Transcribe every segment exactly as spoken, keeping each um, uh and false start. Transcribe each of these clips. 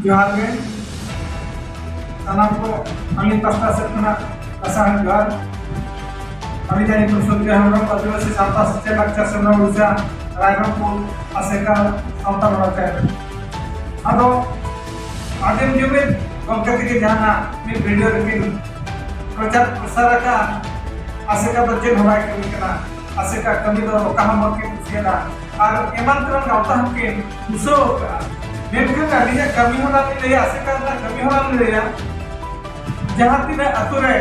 ᱡᱚᱦᱟᱨ ᱜᱮ ᱥᱟᱱᱟᱢ ᱠᱚ, ᱟᱹᱞᱤᱧ ᱯᱟᱥᱴᱟ ᱥᱮᱫ ᱠᱷᱚᱱᱟᱜ ᱞᱟᱥᱟᱲᱦᱮᱫ ᱡᱚᱦᱟᱨ᱾ ᱟᱹᱞᱤᱧᱟᱜ ᱧᱩᱛᱩᱢ ᱥᱚᱛᱭᱚ ᱦᱮᱢᱵᱨᱚᱢ, ᱟᱹᱫᱤᱵᱟᱹᱥᱤ ᱥᱟᱶᱛᱟ ᱥᱮᱪᱮᱫ ᱞᱟᱠᱪᱟᱨ ᱥᱮᱨᱢᱟ ᱩᱲᱤᱥᱥᱟ, ᱨᱟᱭᱨᱚᱝᱯᱩᱨ ᱟᱥᱮᱠᱟ ᱥᱟᱶᱛᱟ ᱵᱚᱲᱟᱪᱟᱭ᱾ ᱟᱫᱚ ᱟᱹᱫᱤᱢ ᱡᱩᱢᱤᱫ ᱜᱚᱢᱠᱮ ᱛᱟᱹᱠᱤᱱ ᱡᱟᱦᱟᱱᱟᱜ ᱢᱤᱫ ᱵᱷᱤᱰᱤᱭᱳ ᱨᱮᱠᱤᱱ ᱯᱨᱚᱪᱟᱨ ᱯᱨᱚᱥᱟᱨ ᱟᱠᱟᱫ, ᱟᱥᱮᱠᱟ ᱫᱚ ᱪᱮᱫ ᱦᱚᱸ ᱵᱟᱭ ᱠᱟᱹᱢᱤ ᱠᱟᱱᱟ, ᱟᱥᱮᱠᱟ ᱠᱟᱹᱢᱤ ᱫᱚ ᱚᱠᱟ ᱦᱚᱸ ᱵᱟᱹᱠᱤᱱ ᱠᱩᱥᱤᱭᱟᱫᱟ, ᱟᱨ ᱮᱢᱟᱱ ᱛᱮᱢᱟᱱ ᱜᱟᱶᱛᱟ ᱦᱚᱸᱠᱤᱱ ᱫᱩᱥᱟᱹᱣ ᱟᱠᱟᱫᱼᱟ᱾ ᱢᱮᱱᱠᱷᱟᱱ ᱟᱹᱞᱤᱧᱟᱜ ᱠᱟᱹᱢᱤ ᱦᱚᱨᱟ ᱞᱤᱧ ᱞᱟᱹᱭᱟ, ᱟᱥᱮᱠᱟ ᱨᱮᱱᱟᱜ ᱠᱟᱹᱢᱤ ᱦᱚᱨᱟ ᱞᱤᱧ ᱞᱟᱹᱭᱟ, ᱡᱟᱦᱟᱸ ᱛᱤᱱᱟᱹᱜ ᱟᱹᱛᱩ ᱨᱮ,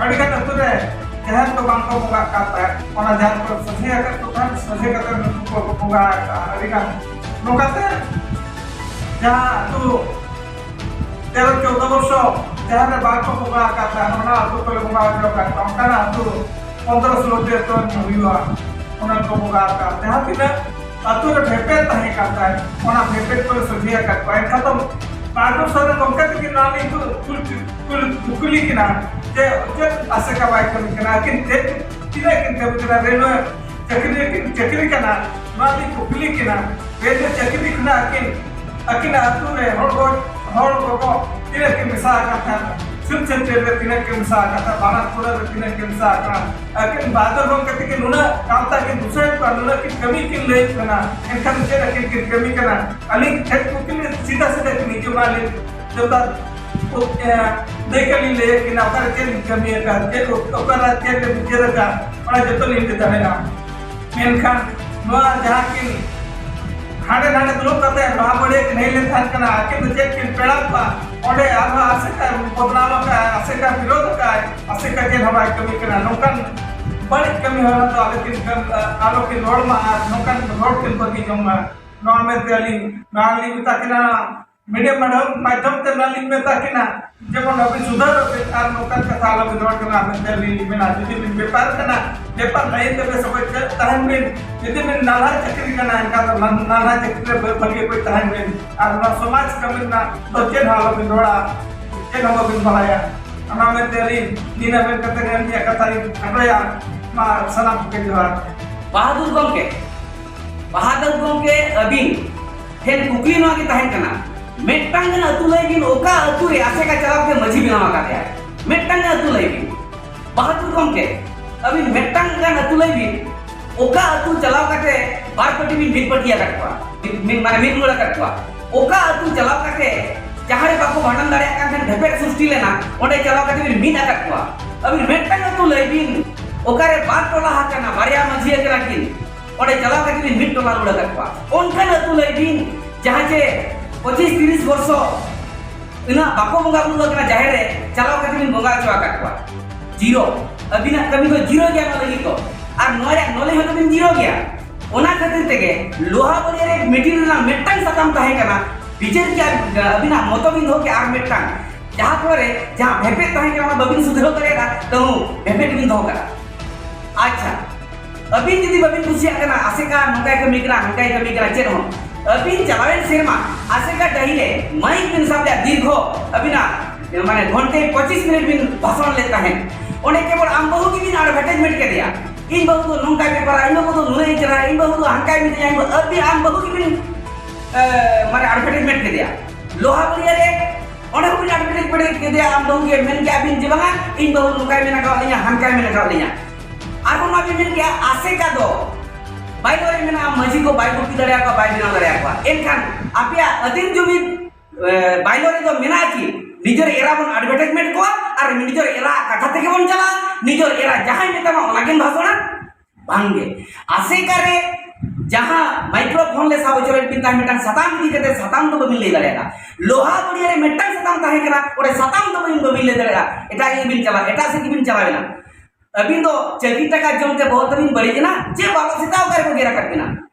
ᱟᱹᱰᱤᱜᱟᱱ ᱟᱹᱛᱩ ᱨᱮ ᱡᱟᱦᱮᱨ ᱠᱚ ᱵᱟᱝ ᱠᱚ ᱵᱚᱸᱜᱟᱜ ᱠᱟᱱ ᱛᱟᱦᱮᱸᱫ, ᱚᱱᱟ ᱡᱟᱦᱮᱨ ᱠᱚ ᱥᱚᱡᱷᱮ ᱟᱠᱟᱫ ᱠᱚ ᱛᱟᱦᱮᱸᱫ, ᱥᱚᱡᱷᱮ ᱠᱟᱛᱮ ᱱᱩᱠᱩ ᱠᱚ ᱵᱚᱸᱜᱟ ᱟᱠᱟᱫᱼᱟ ᱟᱹᱰᱤᱜᱟᱱ᱾ ᱱᱚᱝᱠᱟᱛᱮ ᱡᱟᱦᱟᱸ ᱟᱹᱛᱩ ᱛᱮᱨᱚ ᱪᱳᱫᱽᱫᱳ ᱵᱚᱨᱥᱚ ᱡᱟᱦᱮᱨ ᱨᱮ ᱵᱟᱝ ᱠᱚ ᱵᱚᱸᱜᱟ ᱟᱠᱟᱫ ᱛᱟᱦᱮᱸᱫ, ᱚᱱᱟ ᱟᱹᱛᱩ ᱠᱚᱞᱮ ᱵᱚᱸᱜᱟ ᱦᱚᱪᱚ ᱟᱠᱟᱫ ᱠᱚᱣᱟ᱾ ᱚᱱᱠᱟᱱᱟᱜ ᱟᱹᱛᱩ ᱯᱚᱱᱫᱽᱨᱚ ᱥᱳᱞᱳ ᱴᱤ ᱟᱹᱛᱩ ᱦᱩᱭᱩᱜᱼᱟ, ᱚᱱᱟ ᱠᱚ ᱵᱚᱸᱜᱟ ᱟᱠᱟᱫ᱾ ᱡᱟᱦᱟᱸ ᱛᱤᱱᱟᱹᱜ ᱟᱹᱛᱩ ᱨᱮ ᱵᱷᱮᱯᱮᱫ ᱛᱟᱦᱮᱸ ᱠᱟᱱ ᱛᱟᱦᱮᱸᱫ, ᱚᱱᱟ ᱵᱷᱮᱯᱮᱫ ᱠᱚᱞᱮ ᱥᱚᱡᱷᱮ ᱟᱠᱟᱫ ᱠᱚᱣᱟ᱾ ᱮᱱᱠᱷᱟᱱ ᱫᱚ ᱯᱟᱹᱰᱩ ᱥᱚᱨᱮᱱ ᱜᱚᱢᱠᱮ ᱛᱟᱹᱠᱤᱱ ᱱᱚᱣᱟ ᱞᱤᱧ ᱠᱩ-, ᱠᱩᱞ-, ᱠᱩᱞ-, ᱠᱩᱠᱞᱤ ᱠᱤᱱᱟ ᱡᱮ ᱪᱮᱫ ᱟᱥᱮᱠᱟ ᱵᱟᱭ ᱠᱟᱹᱢᱤ ᱠᱟᱱᱟ? ᱟᱹᱠᱤᱱ ᱪᱮᱫ, ᱛᱤᱱᱟᱹᱜ ᱠᱤᱱ ᱠᱟᱹᱢᱤ ᱠᱟᱱᱟ? ᱨᱮᱞᱣᱮ ᱪᱟᱹᱠᱨᱤ ᱨᱮᱠᱤᱱ ᱪᱟᱹᱠᱨᱤ ᱠᱟᱱᱟ, ᱱᱚᱣᱟ ᱞᱤᱧ ᱠᱩᱠᱞᱤ ᱠᱤᱱᱟ᱾ ᱨᱮᱞᱣᱮ ᱪᱟᱹᱠᱨᱤ ᱠᱷᱚᱱᱟᱜ ᱟᱹᱠᱤᱱ, ᱟᱹᱠᱤᱱᱟᱜ ᱟᱹᱛᱩ ᱨᱮ ᱦᱚᱲ ᱜᱚ-, ᱦᱚᱲ ᱜᱚᱜᱚ ᱛᱤᱱᱟᱹᱜ ᱠᱤᱱ ᱢᱮᱥᱟ ᱟᱠᱟᱫ ᱛᱟᱦᱮᱸᱫ? ᱥᱤᱞ ᱥᱮᱱᱴᱟᱨ ᱨᱮ ᱛᱤᱱᱟᱹᱜ ᱠᱤᱱ ᱢᱮᱥᱟ ᱟᱠᱟᱫ ᱛᱟᱦᱮᱸᱫ? ᱵᱟᱱᱟᱨ ᱠᱚᱲᱟ ᱨᱮ ᱛᱤᱱᱟᱹᱜ ᱠᱤᱱ ᱢᱮᱥᱟ ᱟᱠᱟᱫ? ᱟᱹᱠᱤᱱ ᱵᱟᱨ ᱫᱚᱞ ᱜᱚᱢᱠᱮ ᱛᱟᱹᱠᱤᱱ ᱱᱩᱱᱟᱹᱜ ᱜᱟᱶᱛᱟ ᱠᱤᱱ ᱫᱩᱥᱟᱹᱭᱮᱫ ᱠᱚᱣᱟ, ᱱᱩᱱᱟᱹᱜ ᱠᱤᱱ ᱠᱟᱹᱢᱤ ᱠᱤᱱ ᱞᱟᱹᱭᱮᱫ ᱠᱟᱱᱟ, ᱮᱱᱠᱷᱟᱱ ᱪᱮᱫ ᱟᱹᱠᱤᱱ ᱠᱤᱱ ᱠᱟᱹᱢᱤ ᱠᱟᱱᱟ? ᱟᱹᱞᱤᱧ ᱴᱷᱮᱱ ᱠᱩᱠᱞᱤ ᱥᱤᱫᱷᱟ ᱥᱤᱫᱷᱟ ᱠᱤᱱ ᱦᱤᱡᱩᱜ ᱢᱟ᱾ ᱟᱹᱞᱤᱧ ᱡᱚᱛᱚ, ᱮ, ᱫᱟᱹᱭᱠᱟᱹ ᱞᱤᱧ ᱞᱟᱹᱭᱮᱫ ᱠᱤᱱᱟ, ᱚᱠᱟᱨᱮ ᱪᱮᱫ ᱞᱤᱧ ᱠᱟᱹᱢᱤ ᱟᱠᱟᱫ, ᱪᱮᱫ ᱚᱠᱟᱨᱮ ᱪᱮᱫ ᱞᱮ ᱵᱤᱪᱟᱹᱨ ᱟᱠᱟᱫ, ᱚᱱᱟ ᱡᱚᱛᱚ ᱞᱤᱧ ᱞᱟᱹᱭ ᱫᱟᱲᱮᱭᱟᱜᱼᱟ᱾ ᱢᱮᱱᱠᱷᱟᱱ ᱱᱚᱣᱟ ᱡᱟᱦᱟᱸ ᱠᱤᱱ ᱦᱟᱸᱰᱮ ᱱᱟᱰᱮ ᱫᱩᱲᱩᱵ ᱠᱟᱛᱮ ᱱᱚᱣᱟ ᱵᱟᱹᱲᱤᱡ ᱠᱤᱱ ᱦᱮᱡ ᱞᱮᱱᱠᱷᱟᱱ ᱠᱟᱱᱟ, ᱟᱹᱠᱤᱱ ᱫᱚ ᱪᱮᱫ ᱠᱤᱱ ᱯᱮᱲᱟ ᱠᱚᱣᱟ? ᱚᱸᱰᱮ ᱟᱨᱦᱚᱸ ᱟᱥᱮᱠᱟ ᱵᱚᱫᱱᱟᱢ ᱟᱠᱟᱫ, ᱟᱥᱮᱠᱟ ᱵᱤᱨᱳᱫ ᱟᱠᱟᱫ, ᱟᱥᱮᱠᱟ ᱪᱮᱫ ᱦᱚᱸ ᱵᱟᱭ ᱠᱟᱹᱢᱤ ᱠᱟᱱᱟ᱾ ᱱᱚᱝᱠᱟᱱ ᱵᱟᱹᱲᱤᱡ ᱠᱟᱹᱢᱤ ᱦᱚᱨᱟ ᱫᱚ ᱟᱞᱚ ᱠᱤᱱ ᱠᱟᱹᱢ-, ᱟᱞᱚ ᱠᱤᱱ ᱨᱚᱲ ᱢᱟ ᱟᱨ ᱱᱚᱝᱠᱟᱱ ᱨᱚᱲ ᱠᱤᱱ ᱵᱟᱹᱜᱤ ᱡᱚᱝ ᱢᱟ, ᱱᱚᱣᱟ ᱢᱮᱱᱛᱮ ᱟᱹᱞᱤᱧ ᱱᱚᱣᱟ ᱞᱤᱧ ᱢᱮᱛᱟ ᱠᱤᱱᱟ᱾ ᱢᱤᱰᱤᱭᱟ ᱢᱟᱫᱽᱫᱷᱚᱢ, ᱢᱟᱫᱽᱫᱷᱚᱢ ᱛᱮ ᱱᱚᱣᱟ ᱞᱤᱧ ᱢᱮᱛᱟ ᱠᱤᱱᱟ, ᱡᱮᱢᱚᱱ ᱟᱹᱵᱤᱱ ᱥᱩᱫᱷᱟᱹᱨᱚᱜ ᱵᱤᱱ ᱟᱨ ᱱᱚᱝᱠᱟᱱ ᱠᱟᱛᱷᱟ ᱟᱞᱚ ᱵᱤᱱ ᱨᱚᱲ ᱠᱟᱱᱟ ᱢᱮᱱᱛᱮ ᱟᱹᱞᱤᱧ ᱞᱤᱧ ᱢᱮᱱᱟ᱾ ᱡᱩᱫᱤ ᱵᱤᱱ ᱵᱮᱯᱟᱨ ᱠᱟᱱᱟ, ᱵᱮᱯᱟᱨ ᱞᱟᱭᱤᱱ ᱛᱮ ᱵᱮᱥ ᱚᱠᱚᱡ ᱛᱮ ᱛᱟᱦᱮᱱ ᱵᱤᱱ᱾ ᱡᱩᱫᱤ ᱵᱤᱱ ᱱᱟᱞᱦᱟ ᱪᱟᱹᱠᱨᱤ ᱠᱟᱱᱟ, ᱮᱱᱠᱷᱟᱱ ᱫᱚ ᱱᱟ-, ᱱᱟᱞᱦᱟ ᱪᱟᱹᱠᱨᱤ ᱨᱮ ᱵᱷᱟᱹᱜᱤ ᱚᱠᱚᱡ ᱛᱟᱦᱮᱱ ᱵᱤᱱ᱾ ᱟᱨ ᱱᱚᱣᱟ ᱥᱚᱢᱟᱡᱽ ᱠᱟᱹᱢᱤ ᱨᱮᱱᱟᱜ ᱫᱚ ᱪᱮᱫ ᱦᱚᱸ ᱟᱞᱚ ᱵᱤᱱ ᱨᱚᱲᱟ, ᱪᱮᱫ ᱦᱚᱸ ᱵᱟᱵᱤᱱ ᱵᱟᱲᱟᱭᱟ᱾ ᱚᱱᱟ ᱢᱮᱱᱛᱮ ᱟᱹᱞᱤᱧ ᱱᱤᱱᱟᱹ ᱢᱮᱱ ᱠᱟᱛᱮ ᱜᱮ ᱟᱹᱞᱤᱧᱟᱜ ᱠᱟᱛᱷᱟ ᱞᱤᱧ ᱠᱷᱟᱴᱚᱭᱟ᱾ ᱢᱟ ᱥᱟᱱᱟᱢ ᱠᱚᱜᱮ ᱡᱚᱦᱟᱨ᱾ ᱵᱟᱦᱟᱫᱩᱨ ᱜᱚᱢᱠᱮ, ᱵᱟᱦᱟᱫᱩᱨ ᱜᱚᱢᱠᱮ, ᱟᱹᱵᱤᱱ ᱴᱷᱮᱱ ᱠᱩᱠᱞᱤ ᱱᱚᱣᱟ ᱜᱮ ᱛᱟᱦᱮᱱ ᱠᱟᱱᱟ, ᱢᱤᱫᱴᱟᱝ ᱜᱟᱱ ᱟᱹᱛᱩ ᱞᱟᱹᱭ ᱵᱤᱱ, ᱚᱠᱟ ᱟᱹᱛᱩ ᱨᱮ ᱟᱥᱮᱠᱟ ᱪᱟᱞᱟᱣ ᱠᱟᱛᱮ ᱢᱟᱹᱡᱷᱤ ᱵᱮᱱᱟᱣ ᱟᱠᱟᱫᱮᱭᱟ? ᱢᱤᱫᱴᱟᱝ ᱜᱟᱱ ᱟᱹᱛᱩ ᱞᱟᱹᱭ ᱵᱤᱱ᱾ ᱵᱟᱦᱟᱫᱩᱨ ᱜᱚᱢᱠᱮ, ᱟᱹᱵᱤᱱ ᱢᱤᱫᱴᱟᱝ ᱜᱟᱱ ᱟᱹᱛᱩ ᱞᱟᱹᱭ ᱵᱤᱱ, ᱚᱠᱟ ᱟᱹᱛᱩ ᱪᱟᱞᱟᱣ ᱠᱟᱛᱮ ᱵᱟᱨ ᱯᱟᱹᱴᱤ ᱵᱤᱱ ᱢᱤᱫ ᱯᱟᱹᱴᱤ ᱟᱠᱟᱫ ᱠᱚᱣᱟ, ᱢᱤᱫ, ᱢᱤᱫ, ᱢᱟᱱᱮ ᱢᱤᱫ ᱨᱩᱣᱟᱹᱲ ᱟᱠᱟᱫ ᱠᱚᱣᱟ? ᱚᱠᱟ ᱟᱹᱛᱩ ᱪᱟᱞᱟᱣ ᱠᱟᱛᱮ ᱡᱟᱦᱟᱸ ᱨᱮ ᱵᱟᱠᱚ ᱵᱷᱟᱸᱰᱟᱱ ᱫᱟᱲᱮᱭᱟᱜ ᱠᱟᱱ ᱛᱟᱦᱮᱸᱫ, ᱵᱷᱮᱯᱮᱫ ᱥᱨᱤᱥᱴᱤ ᱞᱮᱱᱟ, ᱚᱸᱰᱮ ᱪᱟᱞᱟᱣ ᱠᱟᱛᱮ ᱵᱤᱱ ᱢᱤᱫ ᱟᱠᱟᱫ ᱠᱚᱣᱟ? ᱟᱹᱵᱤᱱ ᱢᱤᱫᱴᱟᱝ ᱟᱹᱛᱩ ᱞᱟᱹᱭ ᱵᱤᱱ, ᱚᱠᱟᱨᱮ ᱵᱟᱨ ᱴᱚᱞᱟ ᱟᱠᱟᱱᱟ, ᱵᱟᱨᱭᱟ ᱢᱟᱹᱡᱷᱤ ᱟᱠᱟᱱᱟ ᱠᱤᱱ, ᱚᱸᱰᱮ ᱪᱟᱞᱟᱣ ᱠᱟᱛᱮ ᱵᱤᱱ ᱢᱤᱫ ᱴᱚᱞᱟ ᱨᱩᱣᱟᱹᱲ ᱟᱠᱟᱫ ᱠᱚᱣᱟ? ᱚᱱᱠᱟᱱ ᱟᱹᱛᱩ ᱞᱟᱹᱭ ᱵᱤᱱ, ᱡᱟᱦᱟᱸ ᱪᱮ ᱯᱚᱸᱪᱤᱥ ᱛᱤᱨᱤᱥ ᱵᱚᱨᱥᱚ ᱩᱱᱟᱹᱜ ᱵᱟᱠᱚ ᱵᱚᱸᱜᱟ ᱵᱩᱨᱩ ᱟᱠᱟᱱᱟ ᱡᱟᱦᱮᱨ ᱨᱮ, ᱪᱟᱞᱟᱣ ᱠᱟᱛᱮ ᱵᱤᱱ ᱵᱚᱸᱜᱟ ᱦᱚᱪᱚ ᱟᱠᱟᱫ ᱠᱚᱣᱟ᱾ ᱡᱤᱨᱳ᱾ ᱟᱹᱵᱤᱱᱟᱜ ᱠᱟᱹᱢᱤ ᱫᱚ ᱡᱤᱨᱳ ᱜᱮᱭᱟ ᱱᱚᱣᱟ ᱞᱟᱹᱜᱤᱫ ᱫᱚ᱾ ᱟᱨ ᱱᱚᱣᱟ ᱨᱮᱭᱟᱜ ᱱᱚᱞᱮᱡᱽ ᱦᱚᱸ ᱛᱟᱵᱤᱱ ᱡᱤᱨᱳ ᱜᱮᱭᱟ᱾ ᱚᱱᱟ ᱠᱷᱟᱹᱛᱤᱨ ᱛᱮᱜᱮ ᱞᱳᱦᱟ ᱵᱟᱹᱞᱤᱭᱟ ᱨᱮ ᱢᱤᱴᱤᱝ ᱨᱮᱱᱟᱜ ᱢᱤᱫᱴᱟᱝ ᱥᱟᱛᱟᱢ ᱛᱟᱦᱮᱸ ᱠᱟᱱᱟ, ᱵᱤᱪᱟᱹᱨ ᱠᱮᱭᱟ, ᱟᱹᱵᱤᱱᱟᱜ ᱢᱚᱛᱚ ᱵᱤᱱ ᱫᱚᱦᱚ ᱠᱮᱭᱟ, ᱟᱨ ᱢᱤᱫᱴᱟᱝ, ᱡᱟᱦᱟᱸ ᱯᱚᱨᱮ ᱡᱟᱦᱟᱸ ᱵᱷᱮᱯᱮᱫ ᱛᱟᱦᱮᱸ ᱠᱟᱱᱟ ᱚᱱᱟ ᱵᱟᱹᱵᱤᱱ ᱥᱩᱫᱷᱨᱟᱹᱣ ᱫᱟᱲᱮᱭᱟᱫᱟ, ᱛᱟᱹᱦᱩ ᱵᱷᱮᱯᱮᱫ ᱵᱤᱱ ᱫᱚᱦᱚ ᱠᱟᱜᱼᱟ᱾ ᱟᱪᱪᱷᱟ, ᱟᱹᱵᱤᱱ ᱡᱩᱫᱤ ᱵᱟᱹᱵᱤᱱ ᱠᱩᱥᱤᱭᱟᱜ ᱠᱟᱱᱟ ᱟᱥᱮᱠᱟ ᱱᱚᱝᱠᱟᱭ ᱠᱟᱹᱢᱤ ᱠᱟᱱᱟ, ᱦᱟᱱᱠᱟᱭ ᱠᱟᱹᱢᱤ ᱠᱟᱱᱟ, ᱪᱮᱫ ᱦᱚᱸ, ᱟᱹᱵᱤᱱ ᱪᱟᱞᱟᱣᱮᱱ ᱥᱮᱨᱢᱟ ᱟᱥᱮᱠᱟ ᱰᱟᱹᱦᱤ ᱨᱮ ᱢᱟᱭᱤᱠ ᱵᱤᱱ ᱥᱟᱵ ᱞᱮᱫ, ᱫᱤᱨᱜᱷᱚ ᱟᱹᱵᱤᱱᱟᱜ ᱢᱟᱱᱮ ᱜᱷᱚᱱᱴᱮ ᱯᱚᱸᱪᱤᱥ ᱢᱤᱱᱤᱴ ᱵᱤᱱ ᱵᱷᱟᱥᱚᱱ ᱞᱮᱫ ᱛᱟᱦᱮᱸᱫ᱾ ᱚᱸᱰᱮ ᱠᱮᱵᱚᱞ ᱟᱢ ᱵᱟᱹᱦᱩ ᱜᱮᱵᱤᱱ ᱟᱰᱵᱷᱟᱨᱴᱟᱭᱤᱡᱽᱢᱮᱱᱴ ᱠᱮᱫᱮᱭᱟ, "ᱤᱧ ᱵᱟᱹᱦᱩ ᱫᱚ ᱱᱚᱝᱠᱟᱭ ᱵᱮᱯᱟᱨᱟ, ᱤᱧ ᱵᱟᱹᱦᱩ ᱫᱚ ᱱᱩᱱᱟᱹᱭ ᱪᱮᱦᱨᱟ, ᱤᱧ ᱵᱟᱹᱦᱩ ᱫᱚ ᱦᱟᱱᱠᱟᱭ ᱢᱤᱛᱟᱹᱧᱟ", ᱤᱧ ᱵᱟᱹᱦᱩ, ᱟᱹᱵᱤᱱ ᱟᱢ ᱵᱟᱹᱦᱩ ᱜᱮᱵᱤᱱ, ᱮ, ᱢᱟᱱᱮ ᱟᱰᱵᱷᱟᱨᱴᱟᱭᱤᱡᱽᱢᱮᱱᱴ ᱠᱮᱫᱮᱭᱟ᱾ ᱞᱳᱦᱟ ᱵᱟᱹᱞᱤᱭᱟ ᱨᱮ ᱚᱸᱰᱮ ᱦᱚᱸᱵᱤᱱ ᱟᱰᱵᱷᱟᱨᱴᱟᱭᱤᱡᱽᱢᱮᱱᱴ ᱠᱮᱫᱮᱭᱟ, ᱟᱢ ᱵᱟᱹᱦᱩ ᱜᱮ ᱢᱮᱱ ᱠᱮᱜᱼᱟ ᱵᱤᱱ ᱡᱮ, "ᱵᱟᱝᱟ, ᱤᱧ ᱵᱟᱹᱦᱩ ᱱᱚᱝᱠᱟᱭ ᱢᱮᱱ ᱟᱠᱟᱫ ᱞᱤᱧᱟ, ᱦᱟᱱᱠᱟᱭ ᱢᱮᱱ ᱟᱠᱟᱫ ᱞᱤᱧᱟ᱾" ᱟᱨᱦᱚᱸ ᱱᱚᱣᱟ ᱵᱤᱱ ᱢᱮᱱ ᱠᱮᱜᱼᱟ, ᱟᱥᱮᱠᱟ ᱫᱚ ᱵᱟᱭᱞᱚ ᱨᱮ ᱢᱮᱱᱟᱜᱼᱟ, ᱢᱟᱹᱡᱷᱤ ᱠᱚ ᱵᱟᱭ ᱜᱩᱯᱤ ᱫᱟᱲᱮᱭᱟᱠᱚᱣᱟ, ᱵᱟᱭ ᱵᱮᱱᱟᱣ ᱫᱟᱲᱮᱭᱟᱠᱚᱣᱟ᱾ ᱮᱱᱠᱷᱟᱱ ᱟᱯᱮᱭᱟᱜ ᱟᱹᱫᱤᱢ ᱡᱩᱢᱤᱫ, ᱮ, ᱵᱟᱭᱞᱚ ᱨᱮᱫᱚ ᱢᱮᱱᱟᱜᱼᱟ ᱠᱤ ᱱᱤᱡᱮᱨ ᱮᱨᱟ ᱵᱚᱱ ᱟᱰᱵᱷᱟᱨᱴᱟᱭᱤᱡᱽᱢᱮᱱᱴ ᱠᱚᱣᱟ ᱟᱨ ᱱᱤᱡᱮᱨ ᱮᱨᱟ ᱠᱟᱛᱷᱟ ᱛᱮᱜᱮ ᱵᱚᱱ ᱪᱟᱞᱟᱜᱼᱟ, ᱱᱤᱡᱮᱨ ᱮᱨᱟ ᱡᱟᱦᱟᱸᱭ ᱢᱮᱛᱟᱢᱟ ᱚᱱᱟᱜᱮᱢ ᱵᱷᱟᱥᱚᱱᱟ? ᱵᱟᱝᱜᱮ᱾ ᱟᱥᱮᱠᱟ ᱨᱮ ᱡᱟᱦᱟᱸ ᱢᱟᱭᱤᱠᱨᱳᱯᱷᱳᱱ ᱞᱮ ᱥᱟᱵ ᱦᱚᱪᱚ ᱞᱮᱫ ᱵᱤᱱ ᱛᱟᱦᱮᱸ ᱢᱤᱫᱴᱟᱝ ᱥᱟᱛᱟᱢ ᱤᱫᱤ ᱠᱟᱛᱮ, ᱥᱟᱛᱟᱢ ᱫᱚ ᱵᱟᱹᱵᱤᱱ ᱞᱟᱹᱭ ᱫᱟᱲᱮᱭᱟᱜᱼᱟ᱾ ᱞᱳᱦᱟ ᱵᱟᱹᱞᱤᱭᱟ ᱨᱮ ᱢᱤᱫᱴᱟᱝ ᱥᱟᱛᱟᱢ ᱛᱟᱦᱮᱸ ᱠᱟᱱᱟ, ᱚᱸᱰᱮ ᱥᱟᱛᱟᱢ ᱫᱚ ᱵᱟᱹᱵᱤᱱ, ᱵᱟᱹᱵᱤᱱ ᱞᱟᱹᱭ ᱫᱟᱲᱮᱭᱟᱜᱼᱟ᱾ ᱮᱴᱟᱜ ᱥᱮᱫ ᱜᱮᱵᱤᱱ ᱪᱟᱞᱟᱜ, ᱮᱴᱟᱜ ᱥᱮᱫ ᱜᱮᱵᱤᱱ ᱪᱟᱞᱟᱣ ᱮᱱᱟ᱾ ᱟᱹᱵᱤᱱ ᱫᱚ ᱪᱟᱹᱠᱨᱤ ᱴᱟᱠᱟ ᱡᱚᱢ ᱛᱮ ᱵᱚᱦᱚᱜ ᱛᱟᱹᱵᱤᱱ ᱵᱟᱹᱲᱤᱡ ᱮᱱᱟ, ᱪᱮᱫ ᱵᱟᱵᱚ ᱥᱮᱛᱟᱣ ᱚᱠᱟ ᱨᱮᱠᱚ ᱜᱮᱨ ᱟᱠᱟᱫ ᱵᱤᱱᱟ?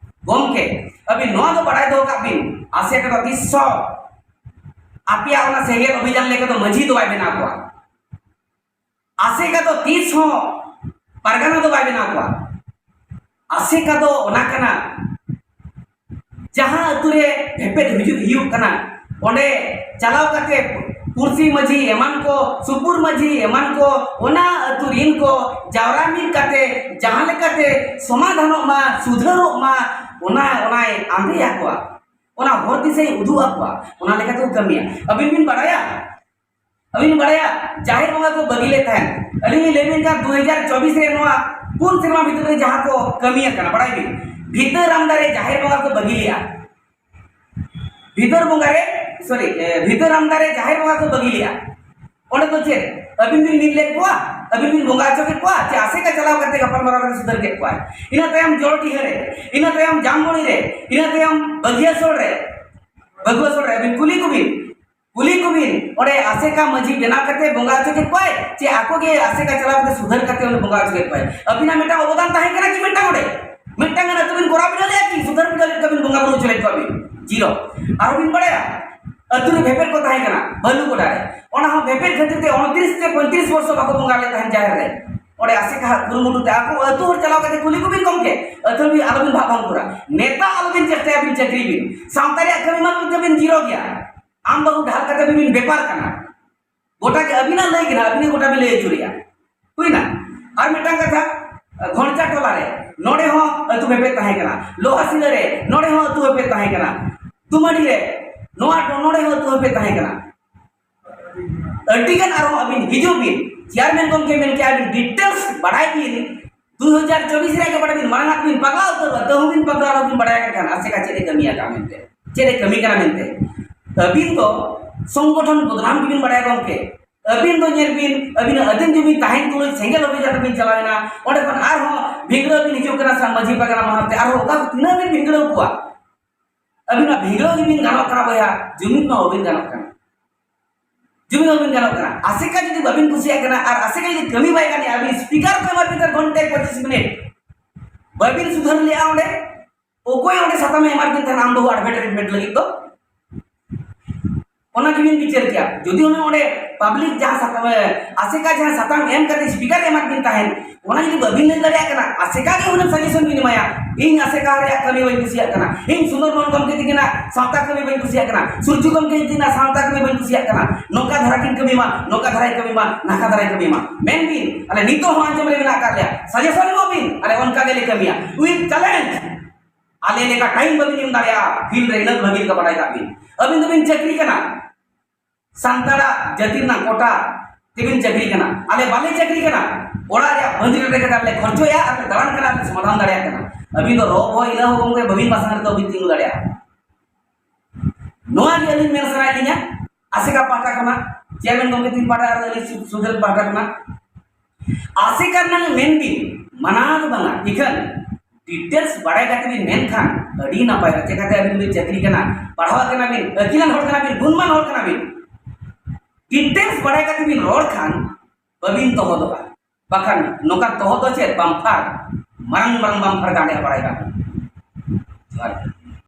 ᱜᱚᱢᱠᱮ, ᱟᱹᱵᱤᱱ ᱱᱚᱣᱟ ᱫᱚ ᱵᱟᱲᱟᱭ ᱫᱚᱦᱚ ᱠᱟᱜ ᱵᱤᱱ, ᱟᱥᱮᱠᱟ ᱫᱚ ᱛᱤᱥ ᱦᱚᱸ ᱟᱯᱮᱭᱟᱜ ᱚᱱᱟ ᱥᱮᱸᱜᱮᱞ ᱚᱵᱷᱤᱡᱟᱱ ᱞᱮᱠᱟ ᱫᱚ ᱢᱟᱹᱡᱷᱤ ᱫᱚ ᱵᱟᱭ ᱵᱮᱱᱟᱣ ᱠᱚᱣᱟ᱾ ᱟᱥᱮᱠᱟ ᱫᱚ ᱛᱤᱥ ᱦᱚᱸ ᱯᱟᱨᱜᱟᱱᱟ ᱫᱚ ᱵᱟᱭ ᱵᱮᱱᱟᱣ ᱠᱚᱣᱟ᱾ ᱟᱥᱮᱠᱟ ᱫᱚ ᱚᱱᱟ ᱠᱟᱱᱟ, ᱡᱟᱦᱟᱸ ᱟᱹᱛᱩ ᱨᱮ ᱵᱷᱮᱯᱮᱫ ᱦᱤᱡᱩᱜ ᱦᱩᱭᱩᱜ ᱠᱟᱱᱟ, ᱚᱸᱰᱮ ᱪᱟᱞᱟᱣ ᱠᱟᱛᱮ ᱯᱩᱲᱥᱤ ᱢᱟᱹᱡᱷᱤ ᱮᱢᱟᱱ ᱠᱚ, ᱥᱩᱯᱩᱨ ᱢᱟᱹᱡᱷᱤ ᱮᱢᱟᱱ ᱠᱚ, ᱚᱱᱟ ᱟᱹᱛᱩ ᱨᱤᱱ ᱠᱚ ᱡᱟᱣᱨᱟ ᱢᱤᱫ ᱠᱟᱛᱮ ᱡᱟᱦᱟᱸ ᱞᱮᱠᱟᱛᱮ ᱥᱚᱢᱟᱫᱷᱟᱱᱚᱜ ᱢᱟ, ᱥᱩᱫᱷᱟᱹᱨᱚᱜ ᱢᱟ, ᱚᱱᱟ, ᱚᱱᱟᱭ ᱟᱸᱫᱮ ᱟᱠᱚᱣᱟ᱾ ᱚᱱᱟ ᱦᱚᱨ ᱫᱤᱥᱟᱹᱭ ᱩᱫᱩᱜ ᱟᱠᱚᱣᱟ, ᱚᱱᱟ ᱞᱮᱠᱟᱛᱮ ᱠᱚ ᱠᱟᱹᱢᱤᱭᱟ᱾ ᱟᱹᱵᱤᱱ ᱵᱤᱱ ᱵᱟᱲᱟᱭᱟ, ᱟᱹᱵᱤᱱ ᱵᱤᱱ ᱵᱟᱲᱟᱭᱟ ᱡᱟᱦᱮᱨ ᱵᱚᱸᱜᱟ ᱠᱚ ᱵᱟᱹᱜᱤ ᱞᱮᱫ ᱛᱟᱦᱮᱸᱫ? ᱟᱹᱞᱤᱧ ᱞᱤᱧ ᱞᱟᱹᱭ ᱵᱤᱱ ᱠᱟᱱ, ᱫᱩ ᱦᱟᱡᱟᱨ ᱪᱚᱵᱵᱤᱥ ᱨᱮ ᱱᱚᱣᱟ ᱯᱩᱱ ᱥᱮᱨᱢᱟ ᱵᱷᱤᱛᱨᱤ ᱨᱮ ᱡᱟᱦᱟᱸ ᱠᱚ ᱠᱟᱹᱢᱤ ᱟᱠᱟᱱᱟ, ᱵᱟᱲᱟᱭ ᱵᱤᱱ, ᱵᱷᱤᱛᱟᱹᱨ ᱟᱢᱫᱟ ᱨᱮ ᱡᱟᱦᱮᱨ ᱵᱚᱸᱜᱟ ᱠᱚ ᱵᱟᱹᱜᱤ ᱞᱮᱫᱼᱟ᱾ ᱵᱷᱤᱛᱟᱹᱨ ᱵᱚᱸᱜᱟ ᱨᱮ, ᱥᱚᱨᱤ, ᱮ, ᱵᱷᱤᱛᱟᱹᱨ ᱟᱢᱫᱟ ᱨᱮ ᱡᱟᱦᱮᱨ ᱵᱚᱸᱜᱟ ᱠᱚ ᱵᱟᱹᱜᱤ ᱞᱮᱫᱼᱟ᱾ ᱚᱸᱰᱮ ᱫᱚ ᱪᱮᱫ? ᱟᱹᱵᱤᱱ ᱵᱤᱱ ᱢᱤᱫ ᱞᱮᱫ ᱠᱚᱣᱟ, ᱟᱹᱵᱤᱱ ᱵᱤᱱ ᱵᱚᱸᱜᱟ ᱦᱚᱪᱚ ᱠᱮᱫ ᱠᱚᱣᱟ, ᱪᱮ ᱟᱥᱮᱠᱟ ᱪᱟᱞᱟᱣ ᱠᱟᱛᱮ ᱜᱟᱯᱟᱞᱢᱟᱨᱟᱣ ᱠᱟᱛᱮ ᱥᱩᱫᱷᱟᱹᱨ ᱠᱮᱫ ᱠᱚᱣᱟᱭ? ᱤᱱᱟᱹ ᱛᱟᱭᱚᱢ ᱡᱚᱲᱰᱤᱦᱟᱹ ᱨᱮ, ᱤᱱᱟᱹ ᱛᱟᱭᱚᱢ ᱡᱟᱢᱵᱚᱲᱤ ᱨᱮ, ᱤᱱᱟᱹ ᱛᱟᱭᱚᱢ ᱵᱟᱹᱜᱷᱤᱭᱟᱹ ᱥᱳᱲ ᱨᱮ, ᱵᱟᱹᱜᱷᱩᱣᱟᱹ ᱥᱳᱲ ᱨᱮ, ᱟᱹᱵᱤᱱ ᱠᱩᱞᱤ ᱠᱚᱵᱤᱱ, ᱠᱩᱞᱤ ᱠᱚᱵᱤᱱ, ᱚᱸᱰᱮ ᱟᱥᱮᱠᱟ ᱢᱟᱹᱡᱷᱤ ᱵᱮᱱᱟᱣ ᱠᱟᱛᱮ ᱵᱚᱸᱜᱟ ᱦᱚᱪᱚ ᱠᱮᱫ ᱠᱚᱣᱟᱭ, ᱪᱮ ᱟᱠᱚ ᱜᱮ ᱟᱥᱮᱠᱟ ᱪᱟᱞᱟᱣ ᱠᱟᱛᱮ ᱥᱩᱫᱷᱟᱹᱨ ᱠᱟᱛᱮ ᱚᱸᱰᱮ ᱵᱚᱸᱜᱟ ᱦᱚᱪᱚ ᱠᱮᱫ ᱠᱚᱣᱟᱭ? ᱟᱹᱵᱤᱱᱟᱜ ᱢᱤᱫᱴᱟᱝ ᱚᱵᱚᱫᱟᱱ ᱛᱟᱦᱮᱸ ᱠᱟᱱᱟ ᱠᱤ ᱢᱤᱫᱴᱟᱝ ᱚᱸᱰᱮ? ᱢᱤᱫᱴᱟᱝ ᱜᱟᱱ ᱟᱹᱛᱩ ᱵᱤᱱ ᱠᱚᱨᱟᱣ ᱵᱤᱰᱟᱹᱣ ᱞᱮᱫᱼᱟ ᱠᱤ? ᱥᱩᱫᱷᱟᱹᱨ ᱵᱤᱰᱟᱹᱣ ᱞᱮᱫ ᱠᱚᱣᱟ ᱵᱤᱱ? ᱡᱤᱨᱳ᱾ ᱟᱨᱦᱚᱸ ᱵᱤᱱ ᱵᱟᱲᱟᱭᱟ, ᱟᱹᱛᱩ ᱨᱮ ᱵᱷᱮᱯᱮᱫ ᱠᱚ ᱛᱟᱦᱮᱸ ᱠᱟᱱᱟ ᱵᱷᱟᱹᱞᱩ ᱜᱚᱰᱟ ᱨᱮ, ᱚᱱᱟ ᱦᱚᱸ ᱵᱷᱮᱯᱮᱫ ᱠᱷᱟᱹᱛᱤᱨ ᱛᱮ ᱩᱱᱛᱨᱤᱥ ᱥᱮ ᱯᱚᱸᱭᱛᱨᱤᱥ ᱵᱚᱨᱥᱚ ᱵᱟᱠᱚ ᱵᱚᱸᱜᱟ ᱞᱮᱫ ᱛᱟᱦᱮᱸᱱ ᱡᱟᱦᱮᱨ ᱨᱮ᱾ ᱚᱸᱰᱮ ᱟᱥᱮᱠᱟ ᱦᱟᱜ ᱠᱩᱨᱩᱢᱩᱴᱩ ᱛᱮ ᱟᱠᱚ ᱟᱹᱛᱩ ᱦᱚᱲ ᱪᱟᱞᱟᱣ ᱠᱟᱛᱮ ᱠᱩᱞᱤ ᱠᱚᱵᱤᱱ ᱜᱚᱢᱠᱮ, ᱟᱹᱛᱷᱟᱹᱲᱤ ᱟᱞᱚᱵᱤᱱ ᱵᱷᱟᱵᱽ ᱵᱷᱟᱝᱠᱩᱨᱟ, ᱱᱮᱛᱟ ᱟᱞᱚᱵᱤᱱ ᱪᱮᱥᱴᱟᱭᱟ ᱟᱹᱵᱤᱱ ᱪᱟᱹᱠᱨᱤ ᱵᱤᱱ, ᱥᱟᱶᱛᱟ ᱨᱮᱭᱟᱜ ᱠᱟᱹᱢᱤ ᱢᱟ ᱛᱟᱹᱵᱤᱱ ᱡᱤᱨᱳ ᱜᱮᱭᱟ᱾ ᱟᱢ ᱵᱟᱹᱦᱩ ᱰᱟᱦᱟᱨ ᱠᱟᱛᱮ ᱵᱤᱱ ᱵᱮᱯᱟᱨ ᱠᱟᱱᱟ, ᱜᱚᱴᱟ ᱜᱮ ᱟᱹᱵᱤᱱᱟᱜ ᱞᱟᱹᱭ ᱠᱟᱱᱟ, ᱟᱹᱵᱤᱱ ᱜᱮ ᱜᱚᱴᱟ ᱵᱤᱱ ᱞᱟᱹᱭ ᱟᱹᱪᱩᱨᱮᱜᱼᱟ᱾ ᱦᱩᱭᱱᱟ᱾ ᱟᱨ ᱢᱤᱫᱴᱟᱝ ᱠᱟᱛᱷᱟ, ᱜᱷᱚᱱᱪᱟ ᱴᱚᱞᱟ ᱨᱮ ᱱᱚᱰᱮ ᱦᱚᱸ ᱟᱹᱛᱩ ᱵᱷᱮᱯᱮᱫ ᱛᱟᱦᱮᱸ ᱠᱟᱱᱟ, ᱞᱳᱦᱟ ᱥᱤᱞᱟᱹ ᱨᱮ ᱱᱚᱰᱮ ᱦᱚᱸ ᱟᱹᱛᱩ ᱵᱷᱮᱯᱮᱫ ᱛᱟᱦᱮᱸ ᱠᱟᱱᱟ, ᱫᱩᱢᱟᱹᱰᱤ ᱨᱮ ᱱᱚᱣᱟ ᱱᱚᱰᱮ ᱦᱚᱸ ᱟᱹᱛᱩ ᱵᱷᱮᱯᱮᱫ ᱛᱟᱦᱮᱸ ᱠᱟᱱᱟ᱾ ᱟᱹᱰᱤ ᱜᱟᱱ ᱟᱨᱦᱚᱸ ᱟᱹᱵᱤᱱ ᱦᱤᱡᱩᱜ ᱵᱤᱱ, ᱪᱮᱭᱟᱨᱢᱮᱱ ᱜᱚᱢᱠᱮ ᱢᱮᱱ ᱠᱮᱜᱼᱟ ᱵᱤᱱ, ᱰᱤᱴᱮᱞᱥ ᱵᱟᱲᱟᱭ ᱵᱤᱱ, ᱫᱩ ᱦᱟᱡᱟᱨ ᱪᱚᱵᱵᱤᱥ ᱨᱮᱭᱟᱜ ᱜᱮ ᱵᱟᱲᱟᱭ ᱵᱤᱱ, ᱢᱟᱲᱟᱝ ᱟᱜ ᱵᱤᱱ ᱯᱟᱜᱽᱞᱟ ᱩᱛᱟᱹᱨᱚᱜᱼᱟ, ᱛᱟᱹᱦᱩ ᱵᱤᱱ ᱯᱟᱜᱽᱞᱟ ᱟᱞᱚ ᱵᱤᱱ ᱵᱟᱲᱟᱭ ᱠᱟᱜ ᱠᱷᱟᱱ ᱟᱥᱮᱠᱟ ᱪᱮᱫ ᱮ ᱠᱟᱹᱢᱤᱭᱟ ᱠᱟᱜ ᱢᱮᱱᱛᱮ, ᱪᱮᱫ ᱮ ᱠᱟᱹᱢᱤ ᱠᱟᱱᱟ ᱢᱮᱱᱛᱮ᱾ ᱟᱹᱵᱤᱱ ᱫᱚ ᱥᱚᱝᱜᱚᱴᱷᱚᱱ ᱵᱚᱫᱱᱟᱢ ᱜᱮᱵᱤᱱ ᱵᱟᱲᱟᱭᱟ ᱜᱚᱢᱠᱮ᱾ ᱟᱹᱵᱤᱱ ᱫᱚ ᱧᱮᱞ ᱵᱤᱱ, ᱟᱹᱵᱤᱱᱟᱜ ᱟᱹᱫᱤᱢ ᱡᱩᱢᱤ ᱛᱟᱦᱮᱱ ᱛᱩᱞᱩᱡ ᱥᱮᱸᱜᱮᱞ ᱚᱵᱷᱤᱡᱟᱱ ᱨᱮᱵᱤᱱ ᱪᱟᱞᱟᱣ ᱮᱱᱟ, ᱚᱸᱰᱮ ᱠᱷᱚᱱ ᱟᱨᱦᱚᱸ ᱵᱷᱤᱸᱫᱽᱲᱟᱹ ᱵᱤᱱ ᱦᱤᱡᱩᱜ ᱠᱟᱱᱟ ᱥᱮ ᱢᱟᱹᱡᱷᱤ ᱯᱟᱨᱜᱟᱱᱟ ᱢᱟᱦᱟᱞ ᱛᱮ, ᱟᱨᱦᱚᱸ ᱚᱠᱟ ᱠᱚ ᱛᱤᱱᱟᱹᱜ ᱵᱤᱱ ᱵᱷᱤᱸᱫᱽᱲᱟᱹᱣ ᱠᱚᱣᱟ? ᱟᱹᱵᱤᱱ ᱢᱟ ᱵᱷᱤᱸᱫᱽᱲᱟᱹᱣ ᱜᱮᱵᱤᱱ ᱜᱟᱱᱚᱜ ᱠᱟᱱᱟ ᱵᱚᱭᱦᱟ, ᱡᱩᱢᱤᱫ ᱢᱟ ᱵᱟᱹᱵᱤᱱ ᱜᱟᱱᱚᱜ ᱠᱟᱱᱟ᱾ ᱡᱩᱢᱤᱫ ᱵᱟᱹᱵᱤᱱ ᱜᱟᱱᱚᱜ ᱠᱟᱱᱟ᱾ ᱟᱥᱮᱠᱟ ᱡᱩᱫᱤ ᱵᱟᱹᱵᱤᱱ ᱠᱩᱥᱤᱭᱟᱜ ᱠᱟᱱᱟ ᱟᱨ ᱟᱥᱮᱠᱟ ᱡᱩᱫᱤ ᱠᱟᱹᱢᱤ ᱵᱟᱭ ᱜᱟᱱᱮᱜᱼᱟ, ᱟᱹᱵᱤᱱ ᱥᱯᱤᱠᱟᱨ ᱠᱚ ᱮᱢᱟ ᱵᱤᱱ ᱠᱟᱱᱟ ᱜᱷᱚᱱᱴᱮ ᱯᱚᱸᱪᱤᱥ ᱢᱤᱱᱤᱴ, ᱵᱟᱹᱵᱤᱱ ᱥᱩᱫᱷᱟᱹᱨ ᱞᱮᱜᱼᱟ ᱚᱸᱰᱮ, ᱚᱠᱚᱭ ᱚᱸᱰᱮ ᱥᱟᱛᱟᱢᱮ ᱮᱢᱟᱫ ᱵᱤᱱ ᱛᱟᱦᱮᱱᱟ ᱟᱢ ᱵᱟᱹᱦᱩ ᱟᱰᱵᱷᱮᱴᱟᱨᱤᱡᱽᱢᱮᱱᱴ ᱞᱟᱹᱜᱤᱫ ᱫᱚ? ᱚᱱᱟ ᱜᱮᱵᱤᱱ ᱵᱤᱪᱟᱹᱨ ᱠᱮᱭᱟ᱾ ᱡᱩᱫᱤ ᱦᱩᱱᱟᱹᱝ ᱚᱸᱰᱮ ᱯᱟᱵᱽᱞᱤᱠ ᱡᱟᱦᱟᱸ ᱥᱟᱛᱟᱢ, ᱮ, ᱟᱥᱮᱠᱟ ᱡᱟᱦᱟᱸ ᱥᱟᱛᱟᱢ ᱮᱢ ᱠᱟᱛᱮ ᱥᱯᱤᱠᱟᱨ ᱮᱢᱟᱫ ᱵᱤᱱ ᱛᱟᱦᱮᱸᱱ, ᱚᱱᱟ ᱡᱩᱫᱤ ᱵᱟᱹᱵᱤᱱ ᱞᱟᱹᱭ ᱫᱟᱲᱮᱭᱟᱜ ᱠᱟᱱᱟ, ᱟᱥᱮᱠᱟ ᱜᱮ ᱦᱩᱱᱟᱹᱝ ᱥᱟᱡᱮᱥᱚᱱ ᱵᱤᱱ ᱮᱢᱟᱭᱟ, "ᱤᱧ ᱟᱥᱮᱠᱟ ᱨᱮᱭᱟᱜ ᱠᱟᱹᱢᱤ ᱵᱟᱹᱧ ᱠᱩᱥᱤᱭᱟᱜ ᱠᱟᱱᱟ, ᱤᱧ ᱥᱩᱱᱫᱚᱨ ᱢᱳᱦᱚᱱ ᱜᱚᱢᱠᱮ ᱛᱤᱠᱤᱱᱟᱜ ᱥᱟᱶᱛᱟ ᱠᱟᱹᱢᱤ ᱵᱟᱹᱧ ᱠᱩᱥᱤᱭᱟᱜ ᱠᱟᱱᱟ, ᱥᱩᱨᱡᱩ ᱜᱚᱢᱠᱮ ᱛᱤᱠᱤᱱᱟᱜ ᱥᱟᱶᱛᱟ ᱠᱟᱹᱢᱤ ᱵᱟᱹᱧ ᱠᱩᱥᱤᱭᱟᱜ ᱠᱟᱱᱟ, ᱱᱚᱝᱠᱟ ᱫᱷᱟᱨᱟ ᱠᱤᱱ ᱠᱟᱹᱢᱤ ᱢᱟ, ᱱᱚᱝᱠᱟ ᱫᱷᱟᱨᱟᱭ ᱠᱟᱹᱢᱤ ᱢᱟ, ᱱᱟᱝᱠᱟ ᱫᱷᱟᱨᱟᱭ ᱠᱟᱹᱢᱤ ᱢᱟ", ᱢᱮᱱ ᱵᱤᱱ, "ᱟᱞᱮ ᱱᱤᱛᱚᱜ ᱦᱚᱸ ᱟᱸᱡᱚᱢ ᱨᱮ ᱢᱮᱱᱟᱜ ᱟᱠᱟᱫ ᱞᱮᱭᱟ, ᱥᱟᱡᱮᱥᱚᱱ ᱮᱢᱚᱜ ᱵᱤᱱ, ᱟᱞᱮ ᱚᱱᱠᱟ ᱜᱮᱞᱮ ᱠᱟᱹᱢᱤᱭᱟ", with challenge᱾ ᱟᱞᱮ ᱞᱮᱠᱟ ᱴᱟᱭᱤᱢ ᱵᱟᱹᱵᱤᱱ ᱮᱢ ᱫᱟᱲᱮᱭᱟᱜᱼᱟ, ᱯᱷᱤᱞᱰ ᱨᱮ ᱤᱱᱟᱹᱜ ᱵᱷᱟᱹᱜᱤ ᱞᱮᱠᱟ ᱵᱟᱰᱟᱭ ᱠᱟᱜ ᱵᱤᱱ᱾ ᱟᱹᱵᱤᱱ ᱫᱚᱵᱤᱱ ᱪᱟᱹᱠᱨᱤ ᱠᱟᱱᱟ, ᱥᱟᱱᱛᱟᱲᱟᱜ ᱡᱟᱹᱛᱤ ᱨᱮᱱᱟᱜ ᱠᱳᱴᱟ ᱛᱮᱵᱤᱱ ᱪᱟᱹᱠᱨᱤ ᱠᱟᱱᱟ, ᱟᱞᱮ ᱵᱟᱞᱮ ᱪᱟᱹᱠᱨᱤ ᱠᱟᱱᱟ, ᱚᱲᱟᱜ ᱨᱮᱭᱟᱜ ᱵᱟᱹᱫᱽ ᱨᱮ ᱠᱟᱛᱮ ᱞᱮ ᱠᱷᱚᱨᱪᱚᱭᱟ ᱟᱨ ᱞᱮ ᱫᱟᱬᱟᱱ ᱠᱟᱱᱟ, ᱟᱨ ᱞᱮ ᱥᱚᱢᱟᱫᱷᱟᱱ ᱫᱟᱲᱮᱭᱟᱜ ᱠᱟᱱᱟ᱾ ᱟᱹᱵᱤᱱ ᱫᱚ ᱨᱚ ᱵᱷᱚ ᱤᱱᱟᱹ ᱦᱚᱸ ᱜᱚᱢᱠᱮ ᱵᱟᱹᱵᱤᱱ ᱯᱟᱥᱱᱟᱣ ᱨᱮᱫᱚ ᱵᱤᱱ ᱛᱤᱸᱜᱩ ᱫᱟᱲᱮᱭᱟᱜᱼᱟ᱾ ᱱᱚᱣᱟ ᱜᱮ ᱟᱹᱞᱤᱧ ᱢᱮᱱ ᱥᱟᱱᱟᱭᱮᱫ ᱞᱤᱧᱟ, ᱟᱥᱮᱠᱟ ᱯᱟᱦᱴᱟ ᱠᱷᱚᱱᱟᱜ, ᱪᱮᱭᱟᱨᱢᱮᱱ ᱜᱚᱢᱠᱮ ᱛᱤᱱ ᱯᱟᱦᱴᱟ ᱟᱨ ᱟᱹᱞᱤᱧ ᱥᱩ-, ᱥᱩᱫᱷᱟᱹᱨ ᱯᱟᱦᱴᱟ ᱠᱷᱚᱱᱟᱜ, ᱟᱥᱮᱠᱟ ᱨᱮᱱᱟᱜ ᱢᱮᱱ ᱵᱤᱱ, ᱢᱟᱱᱟ ᱫᱚ ᱵᱟᱝᱟ, ᱤᱠᱷᱟᱹᱱ ᱰᱤᱴᱮᱞᱥ ᱵᱟᱲᱟᱭ ᱠᱟᱛᱮ ᱵᱤᱱ ᱢᱮᱱᱠᱷᱟᱱ ᱟᱹᱰᱤ ᱱᱟᱯᱟᱭᱚᱜᱼᱟ᱾ ᱪᱮᱠᱟᱛᱮ ᱟᱹᱵᱤᱱ ᱵᱤᱱ ᱪᱟᱹᱠᱨᱤ ᱠᱟᱱᱟ, ᱯᱟᱲᱦᱟᱣ ᱠᱟᱱᱟ ᱵᱤᱱ, ᱟᱹᱠᱤᱞᱟᱱ ᱦᱚᱲ ᱠᱟᱱᱟ ᱵᱤᱱ, ᱜᱩᱱᱢᱟᱱ ᱦᱚᱲ ᱠᱟᱱᱟ ᱵᱤᱱ, ᱰᱤᱴᱮᱞᱥ ᱵᱟᱲᱟᱭ ᱠᱟᱛᱮ ᱵᱤᱱ ᱨᱚᱲ ᱠᱷᱟᱱ ᱵᱟᱹᱵᱤᱱ ᱛᱚᱦᱚᱫᱚᱜᱼᱟ, ᱵᱟᱠᱷᱟᱱ ᱱᱚᱝᱠᱟ ᱛᱚᱦᱚᱫ ᱫᱚ ᱪᱮᱫ ᱵᱟᱢᱯᱷᱟᱨ, ᱢᱟᱨᱟᱝ ᱢᱟᱨᱟᱝ ᱵᱟᱢᱯᱷᱟᱨ ᱜᱟᱸᱰᱮ ᱵᱟᱲᱟᱭ ᱠᱟᱱᱟ᱾ ᱡᱚᱦᱟᱨ᱾